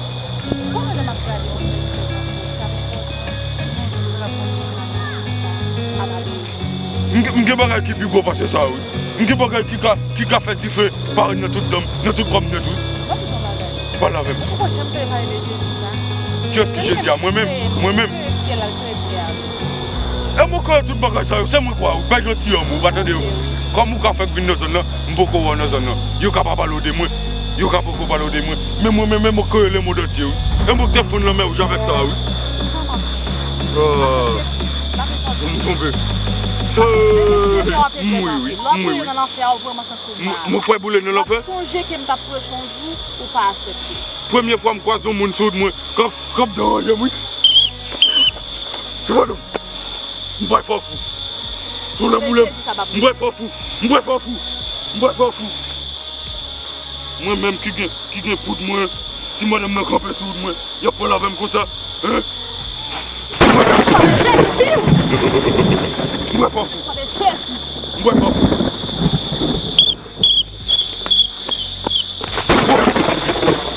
Bon, men lè m ap gade yon sèvitè tankou w, t ap enpòtan, yon jou, l ap konn konn sa, ap adore Bondye. M gen, m gen bagay ki pi gwo pase sa, wi. M gen bagay ki ka, ki ka fè dife parèt nan tout dan m, nan tout kò m nèt, wi. Ban m di w yon bagay. Pale avè m. Ou poko janm tande pale de Jezi sa? Kiyès ki Jezi a? Mwen menm? Mwen menm? Kreye syèl la, l kreye dyè a, wi. E mwen kreye tout bagay sa yo, se mwen kwè, wi. Pè Janti an, ou pa tande yo. Kòm ou ka fèk vin nan zòn nan, m poko wè w nan zòn nan. Yo ka pa pale w de mwen. Yo ka poko pale w de mwen. Men mwen menm, men mwen kreye lemonn antye, wi. E mwen k te fonn lanmè wouj avèk sa, wi. Ou pa konprann. Ah. Pou m tonbe. Hey, m mouri wi, m mouri wi. Mwen, mwen kwè boule nan lanfè. Sonje ke m t ap preche yon jou, ou pa aksepte. Premye fwa m kwaze yon moun sou wout mwen, k ap, k ap deranje m wi. Se pa nou. M bay fò fou. Sou lè boule m. M bay fò fou. M bay fò fou. M bay fò fou. Mwen menm ki gen, ki gen poud mwen, si madanm nan kanpe sou wout mwen, y ap pale avè m konsa, hein? Sa de Jezi, piw! M bwè fò fou. Sa de Jezi. M bwè fò fou. Fò,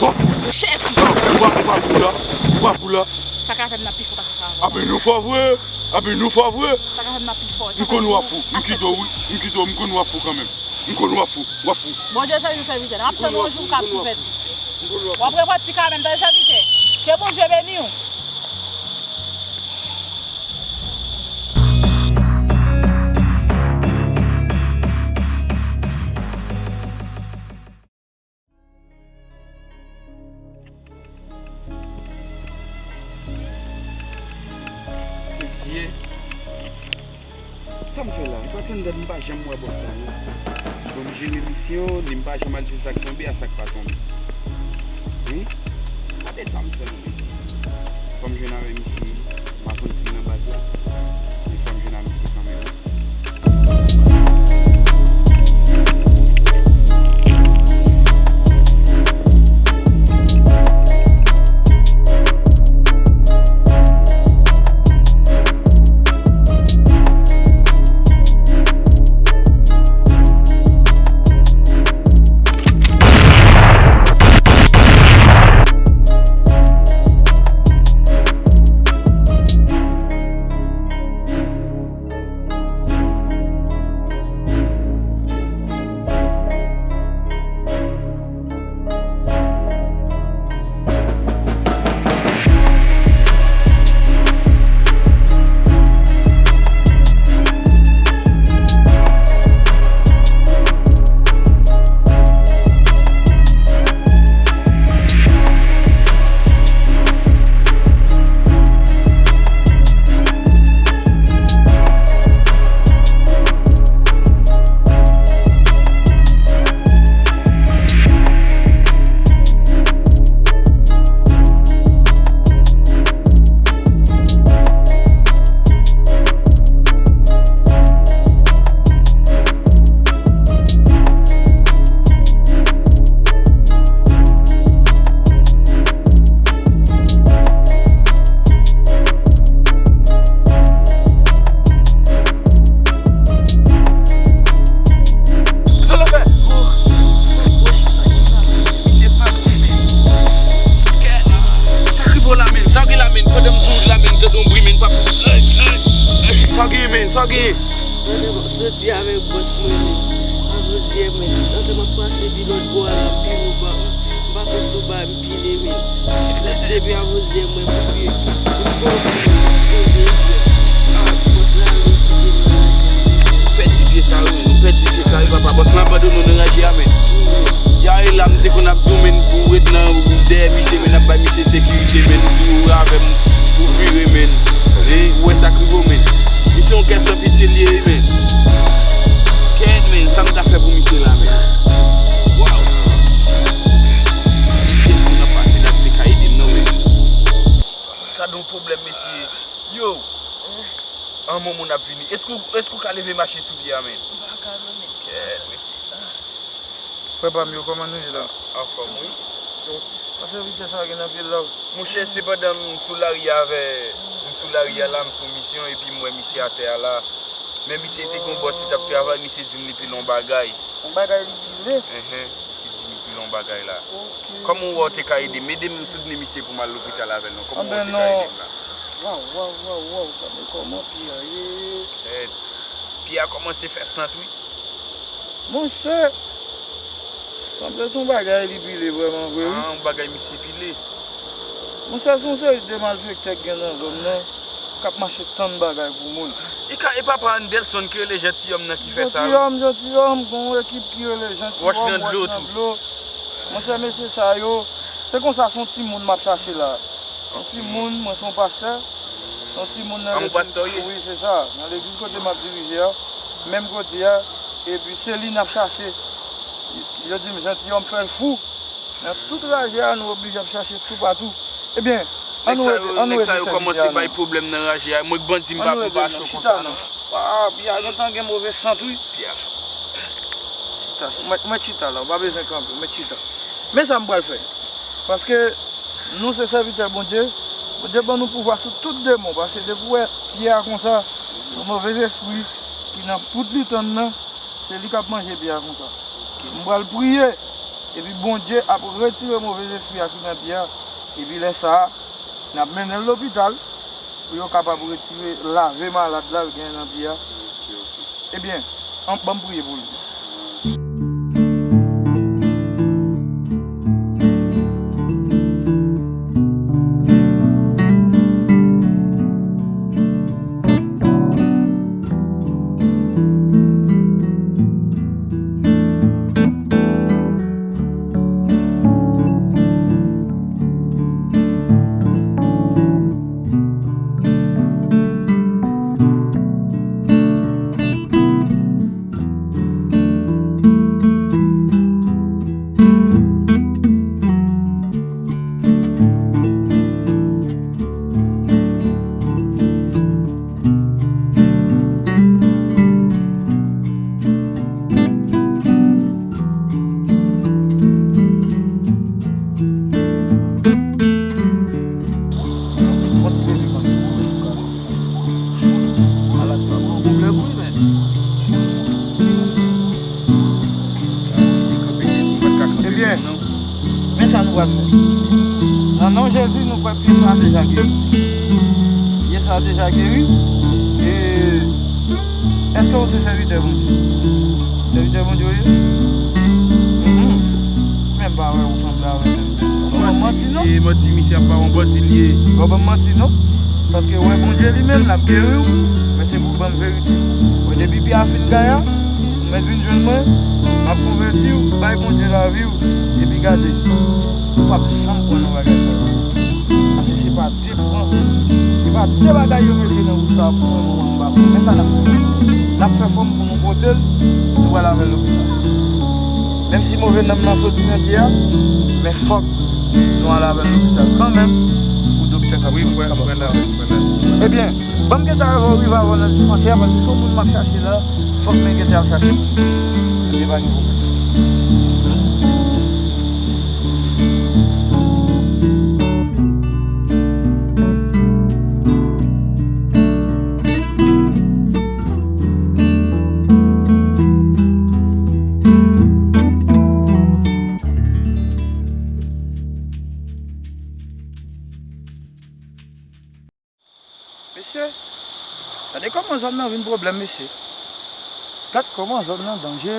fò. Sa de Jezi. Non, ou pa, ou pa fou la. Ou pa fou la. Sa k ap fè m nan pi fò pase sa ankò. Ape nou fò vre. Ape nou fò vre. Sa k ap fè m nan pi fò. M konn w ap fou. M kite w, wi. M kite w, m konn w ap fou kanmenm. M konn w ap fou, w ap fou. Bondye sèvi sèvitè. N ap tann yon jou w ka pi pèdi. W ap repanti kanmenm, tande sèvitè. Ke Bondye beni w. Mesye, sa m fè la? M pa tande dat m pa janm wè bòs la non. Bon, m jere misyon, li m pa janm al di sa k tonbe a sa k pa tonbe. Wi. Gade sa m fè non mesye. Fò m jwenn avè misye. M pa konn si l nan baz la. Men fò m jwenn a misye kanmenm. Sa l ap fè? Misye santi, men. Kè, sa k rive w la, men? Sa w gen la, men? Pandan m sou wout la, men, m tande yon bri, men, pa. Sa w gen, men? Sa w gen? Pandan m ap soti avèk bòs mwen, men. Avozye mwen. Pandan m ap pase pi lòt bò a la, m pi wo pa. M pa konn si w ba m pile, men. Depi avozye mwen, pou pye. Pou pye. Ah, bòs la, men, kite mwen la. Pèdi pye sa yo, men. Nou pèdi pye sa yo, papa. Bòs la abandone nou nan raje a, men. Ya e la, m te konn ap di w, men, pou w ret nan dèyè misye, men, ap bay misye sekirite, men, ou di w avè m pou vire, men. E, ou wè sa k rive w, men. Misye yon kè san pitye li ye, men. Kèt, men, sa m ta fè pou misye la, men. Waw. Kiyès moun ap pase la ki te ka ede m, non, men. Gade yon pwoblèm, mesye. Yo. An, mon moun ap vini. Èske w, èske w ka leve mache sou pye a, men? M pa ka, non, men. Kèt, mesye. Frè pa m yo, kòman nou ye la? Anfòm, wi. Sa sèvitè sa gen nan pye l la, wi. Monchè, se pandan m sou lari a avè, m sou lari a la, m sou misyon, epi m wè misye atè a la. Men misye te gon bòs, li t ap travay, misye di m li pile yon bagay. Yon bagay li pile? Enhen, misye di m li pile yon bagay la. Ok. Kòman w wè w te ka ede m? Ede m soutni misye pou m al lopital avè l non. Kòman w wè w te ka ede m la? Waw, waw, waw, waw, gade kòman pye a ye. Kèt. Pye a kòmanse fè sant, wi. Monchè, sanble se yon bagay li pile vrèman vre, wi. Ah, yon bagay misye pile. Monchè, se yon seri de malfektè k gen nan zòn nan k ap mache tann bagay pou moun. E ka, e papa Anderson ki rele Jantiyòm nan ki fè sa, wi. Jantiyòm, Jantiyòm, gen yon ekip ki rele Jantiyòm, Wòch nan dlo tou. Monchè, mesye sa yo, se konsa, se yon timoun m ap chache la. Yon timoun, mwen se yon pastè. Se yon timoun nan legliz, wi, se sa. Nan legliz kote m ap dirije a, menm kote a, epi se li n ap chache. Yo di m, Jantiyòm fè l fou. Nan tout raje a, nou oblije ap chache toupatou. Ebyen, ann nou ede, ann nou ede sèvitè a non. Nèg sa yo kòmanse bay pwoblèm nan raje a. Mwen k bandi m pa pou pa cho konsa non. Ah, pye a gentan gen move sant, wi. Pye a. Chita, mwen, mwen chita la, ou pa bezwen kanpe, mwen chita. Men sa m pral fè. Paske nou se sèvitè Bondye, Bondye ban nou pouvwa sou tout demon, paske depi w wè pye a konsa, se yon move espri ki nan pout li tann nan, se li k ap manje pye a konsa. Ok. M pral priye, epi Bondye ap retire move espri a ki nan pye a, epi lè sa a, n ap mennen l lopital, pou yo kapab retire, lave malad la l gen nan pye a. Ok, ok. Ebyen, an, ban m priye pou li. Malad pa gon pwoblèm, wi, men. Ebyen, men sa nou pral fè. Nan non Jezi, nou kwè pye sa a deja geri. Pye sa a deja geri. E èske ou se sèvitè Bondye? Sèvitè Bondye ou ye? Mhm. Men m pa wè ou sanble avèk sèvitè Bondye. Ou ban m manti non. Misye, manti misye ap ba yon bandi l ye. Ou ban m manti non. Paske wè Bondye li menm l ap geri w, men se pou ban m verite. Wè depi pye a fin gaya, ou mèt vin jwenn mwen, m ap konvèti w, bay Bondye lavi w, epi gade, ou p ap janm kwè nan bagay sa yo. Paske se pa de pran. E pa de bagay yo mete nan wout sa a pou mwen, mwen, mwen, m pa pran. Men sa n ap fè. N ap fè fòm pou nou pote l, nou pral avè l lopital. Menm si move nanm nan soti nan pye a, men fòk nou al avè l lopital kanmenm, pou doktè kapab, wi, mwen, kapab mwen la, mwen la. Ebyen, ban m gentan avè w rive avè w nan dispansè a, paske se yon moun m ap chache la, fòk mwen gentan ap chache moun. Ebyen, pa gen pwoblèm. Mesye, gade kòman zòn nan vin pwoblèm, mesye. Gad kòman zòn nan danje.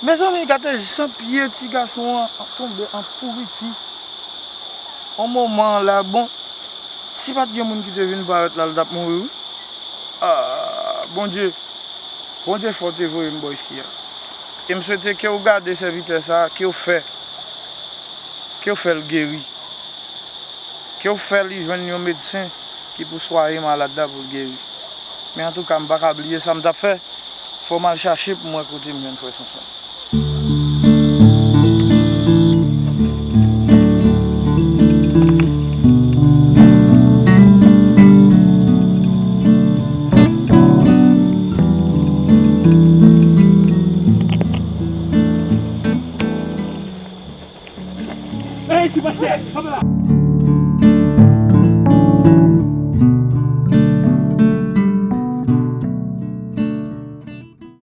Mezanmi, gade jan pye ti gason an tonbe an pouriti. On moman la, bon, si pa t gen moun ki te vin parèt la, l t ap mouri, wi. Ah, Bondye, Bondye fè w te voye m bò isi a. E m swete ke w gade sèvitè sa a, ke w fè, ke w fè l geri. Ke w fè li jwenn yon medsen ki pou swaye malad la pou l geri. Men antouka, m pa ka bliye sa m t ap fè. Fò m al chache pou m wè kote m jwenn frè Sonson. Monchè, kanpe la.